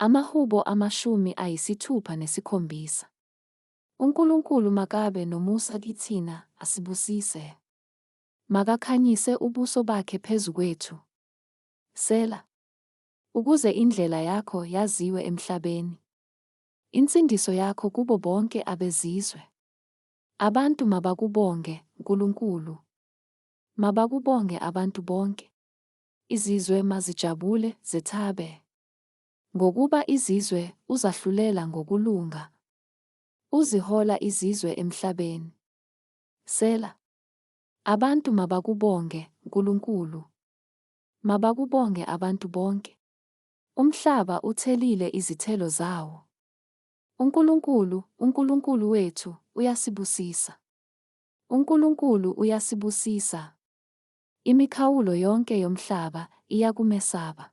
Amahubo 67. UNkulunkulu makabe nomusa kithina, asibusise. Makakhanyise ubuso bakhe phezu kwethu. Sela. Ukuze indlela yakho yaziwe emhlabeni, insindiso yakho kubo bonke abezizwe. Abantu mabakubonge, Nkulunkulu. Mabakubonge abantu bonke. Izizwe mazijabule, zethabe. Ngokuba izizwe uzahlulela ngokulunga. Uzihola izizwe emhlabeni. Sela. Abantu mabakubonge, Nkulunkulu. Mabakubonge abantu bonke. Umhlaba uthelile izithelo zawo. UNkulunkulu, uNkulunkulu wethu, uyasibusisa. UNkulunkulu uyasibusisa. Imikhawulo yonke yomhlaba iyakumesaba.